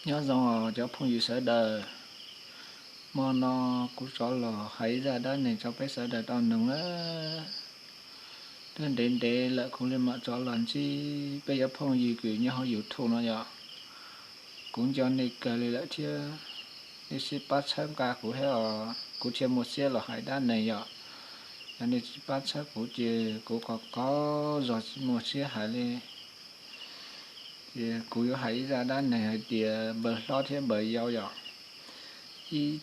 Nyob zoo os cov phooj ywg sawv daws, hmo no kuv rov los hais ib zaj dab neeg rau peb sawv daws tau noog na. Twb ntev ntev lawm kuv li mam rov los ntsib peb cov phooj ywg kws nyob hauv YouTube no yom. Kuv nco nej kawg li lawm thiab, nej sib pab txhawb nqa kuv thiab os, kuv thiaj muaj siab los hais dab neeg yom. Yog nej tsis pab txhawb kuv ces kuv qhov qhov zog tsis muaj siab hais li. Ces kuv yuav hais ib zaj dab neeg hais tias npawg hlob thiab npawg yau yom. Ib,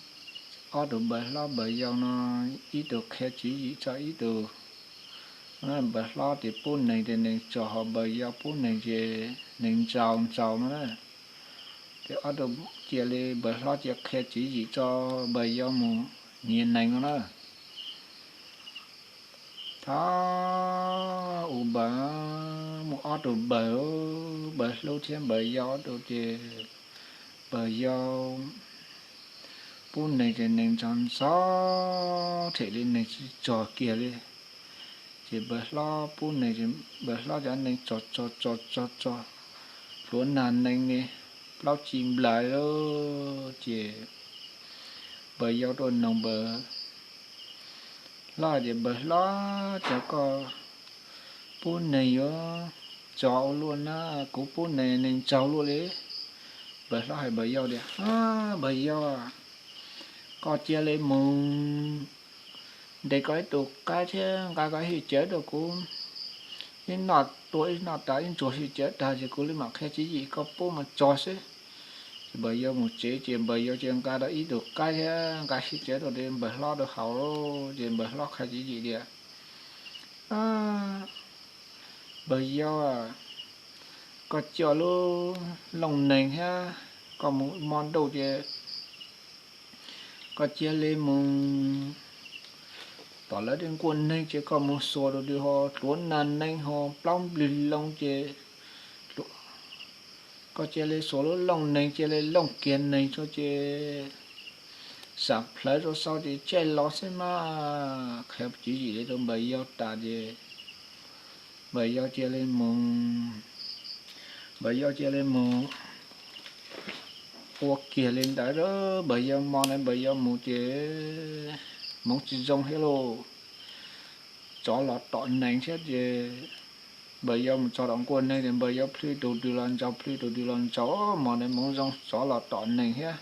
ob tug npawg hlob npawg yau no, ib tug qhia tswv yim tso ib tug. Npawg hlob ces pub neeg ces neeg txaus, ho npawg yau pub neeg ces neeg ntsaus ntsaus no na. Ces ob tug cia li npawg hlob cia qhia tswv yim tso npawg yau mus nyiav neeg no na. Thaum ub npawg, muaj ob tug npawg, npawg hlub thiab npawg yau ob tug ces npawg yau pub neeg ces neeg ntxhov ntxhov them li neeg tsis txog kiag li. Ces npawg hlob pub neeg, npawg hlob cov neeg txog txog txog txog txog hluav nag neeg li plaub tsib nplais lawm ces npawg yau tuaj noog npawg hlob hais tias, npawg hlob, cas koj pub neeg yuav txog ua luaj na, kuv pub neeg neeg txaus luaj li. Npawg hlob hais npawg yau tias, npawg yau, koj cia li mus ntes koj ib tug qaib thiab nqa koj ib hwj cawv rau kuv, ib noj tua ib noj tas ib ntsuag hwj cawv tag ces kuv li mam qhia tswv yim koj pub mas txog xwb. Ces npawg yau mus tsev ces npawg yau cia nqa tau ib tug qaib thiab nqa hwj cawv rau npawg hlob rau haus. Ces npawg hlob qhia tswv yim tias, npawg yau, koj coj lub looj neeg thiab koj mus hmo ntuj ces koj cia li mus tom lawv tej nkuaj neeg ces koj mus xuas rau nws ho hluav nag neeg ho plaub nplwg loo ces koj cia li xuas lub looj neeg cia li looj kiag neeg tso ces sam plhawv rau sau ces caij los xwb mas. Qhia tswv yim li rau npawg yau tas ces npawg yau cia li mus, npawg yau cia li mus ua kiag li ntawd. Npawg yau hmo ntawd npawg yau mus ces hmoov tsis zoo thiab lauj, tsov los tom neeg thiab ces npawg yau mus txog tom nkuaj neeg ces npawg yau plhws tus twg los ntsaus, plhws tus twg los ntsaus, hmo ntawd hmoov zoo tsov los tom neeg thiab.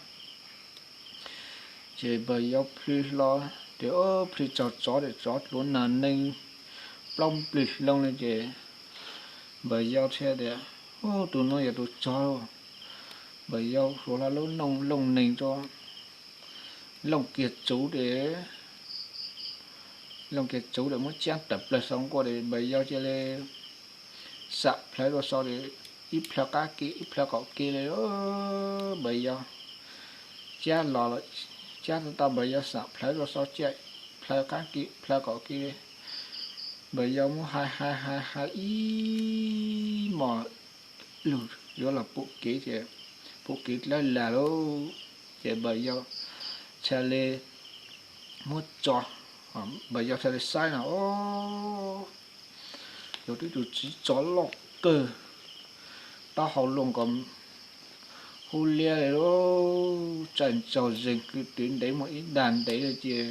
Ces npawg yau plhws hlo ces plhws txog tsov ces tsov hluav nag neeg plaub nplwg loo li ces npawg yau thiaj tias, ub, tus no yog tus tsov lauj. Npawg yau xuas hlo lub looj neeg rau, looj kiag txuv ces, looj kiag txuv ces muab ciab tawm plaws saum nkuaj ces npawg yau cia li sam plhawv rau sau ces ib plhaw qab ke ib plhaw qaum ke li. Npawg yau ciab los, ciab tau npawg yau sam plhawv rau sau ciab plhaw qab ke plhaw qaum ke li. Npawg yau muab hais hais hais hais ib hmos lug yuav los pum kev ces pum kev dlawb lag lauj. Ces npawg yau txhad li muab tso, npawg yau txhad li saib no, o, yog tib tug txiv tsov loj kawg, taub hau luaj nkaus hub liab li lauj, tsaij ntsaug zeeg kwv twv ntev muaj ib dag ntev li ces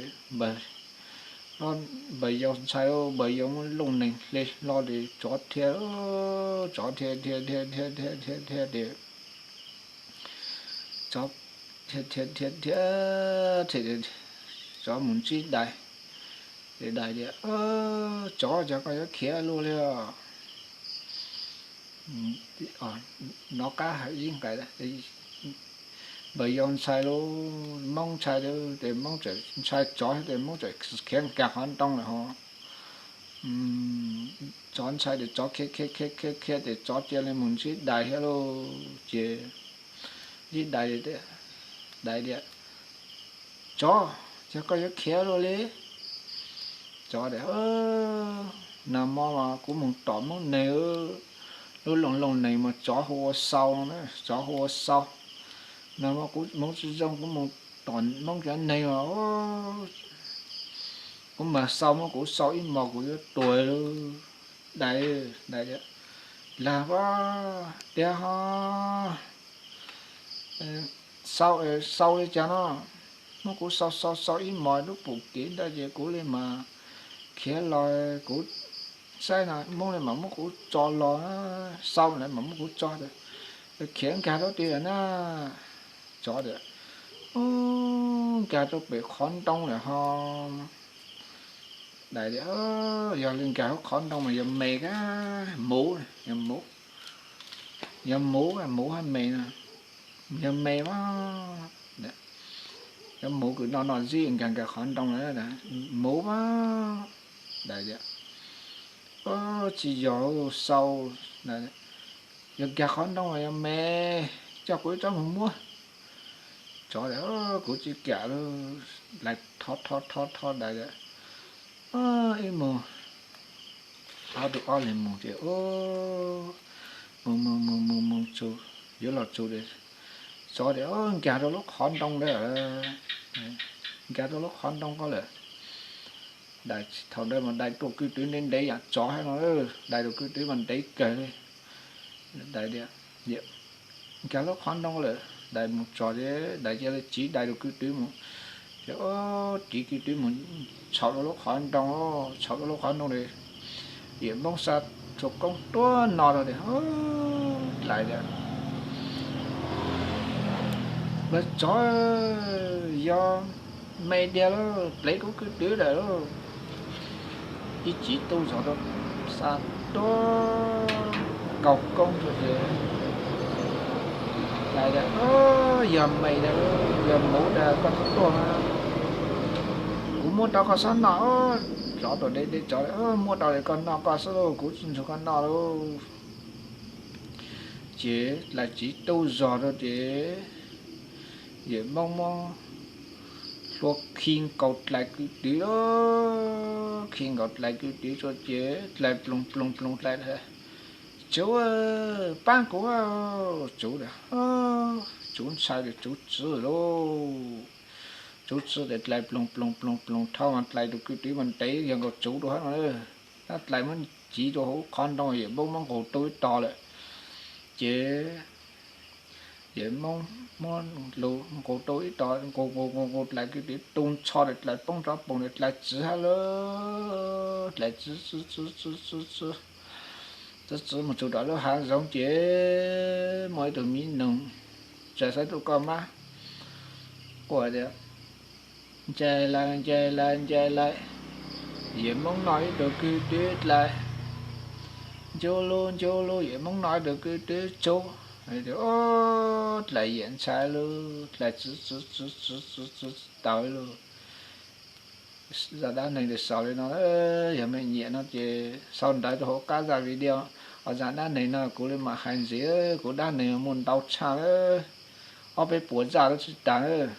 npawg yau ntshai, npawg yau muab looj neeg hle hlo ces tsov dhia, tsov dhia dhia dhia dhia dhia dhia ces tsov dhia dhia dhia dhia, tsov mus ntsib dais, ces dais tias, tsov, cas koj yuav khiav luaj li os? Nov qab hawm ib nqes, npawg yau ntshai lauj, Hmoob ntshai lauj, ces Hmoob txawm ntshai tsov thiab ces Hmoob txawm khiav nkag qhov ntoo lawm ho. Tsov ntshai ces tsov khiav khiav khiav khiav khiav ces tsov cia li mus ntsib dais thiab lauj. Ces ntsib dais, dais tias, tsov, cas koj yuav khiav luaj li? Tsov tias, nag hmo mas kuv mus tom Hmoob neeg, lub looj looj neeg mas tsov hu ua sau, tsov hu ua sau. Nag hmo kuv hmoov tsis zoo kuv mus tom Hmoob cov neeg os, kuv mas sau muab kuv sau ib hmos kuv yuav tuag lauj. Dais, dais tias, lag pab tiag ho, Xau, xau li cas no, muab kuv xau xau xau ib hmos lub pum kev ntawd ces kuv li mas khiav los, kuv saib no Hmoob li mas muab kuv tso los, xau lawm mas muab kuv tso, khiav nkag rau tid lawm na. Tsov tias, nkag rau pem qhov ntoo lawm ho. Dais tias, yog li nkag hauv qhov ntoo mas yog me, muv, yog muv, yog muv, muv hab me no, yog me mas, yog muv kws no no zib nkag nkag qhov ntoo, muv mas. Dais tias, tsis yog, xau, yog nkag qhov ntoo mas yog me, coj kuv ib tsob mus muab. Tsov tias, kuv tsis kam lauj. Dais thov thov thov thov dais tias, ib mus, ob tug ob leeg mus ces mus mus mus mus mus txug, yuav los txug, tsov tias nkag rau lub qhov ntoo ntawd, nkag rau lub qhov ntoo ko lawm. Dais thaum ntawd mas dais tus kwv twv ntev ntev yam tsov hab no, dais tus kwv twv mas ntev kawg li. Dais tias, nkag lub qhov ntoo lawm. Dais mus txog ces dais cia li tsiv dais tus kwv twv mus, ces tsiv kwv twv mus txhaum rau lub qhov ntoo, txhaum rau lub qhov ntoo li. Yawm Hmoob xa txhua koob tuab no rau tias, dais tias, lawv tsov, yog me tiag lauj, plev kuv kwv twv lawm lauj. Ib tsiv tub zog rau, xa tuab kaug koob rau ces dais tias, yog me tiag lauj, yog muv tiag koj tuaj na, kuv muab rau koj xwb no. Tsov tuaj deb deb tsov, muab rau koj noj koj xwb lauj, kuv tsis nrug koj noj lauj. Ces dais tsiv tub zog rau ces yawm Hmoob muab hlua khi nkaus dais kwv twv, khi nkaus dais kwv twv rau ces dais ploog ploog ploog dais, tsuv, pab kuv. Tsuv, tsuv ntshai ces tsuv txwv lauj. Tsuv txwv ces dais ploog ploog ploog ploog dhau mas dais tus kwv twv mas ntev yog nkaus tsuv rau hab no. Dais muab tsiv rau hauv qhov ntoo, yawm Hmoob muab nqus tau ib tog lawm. Ces yawm Hmoob muab lug nqus tau ib tog, nqus nqus nqus nqus dais kwv twv tu ntsho ces dais poob rov poom ces dais txwv hab lauj. Dais txwv txwv txwv txwv txwv txwv, txwv txwv mus txug tom lub hav zoov ces muaj ib tug miv nug, txawm xav tub koj mab quaj tias, ncaim lawm, ncaim lawm, ncaim lawm, yawm Hmoob noj ib tug kwv twv dais. Ncu lug, ncu lug, yawm Hmoob noj ib tug kwv twv tsuv. Dais yawm ntshai lauj, dais txwv txwv txwv txwv txwv txwv tsis taus lauj. Zaj dab neeg ces xaus li no. Yog mej nyiam no ces sau ntawv rau hauv qab zaj video, zaj dab neeg no kuv li mam hais ntxiv, kuv dab neeg muaj ntau tshaj, ob peb puas zaj lawm tsis taus.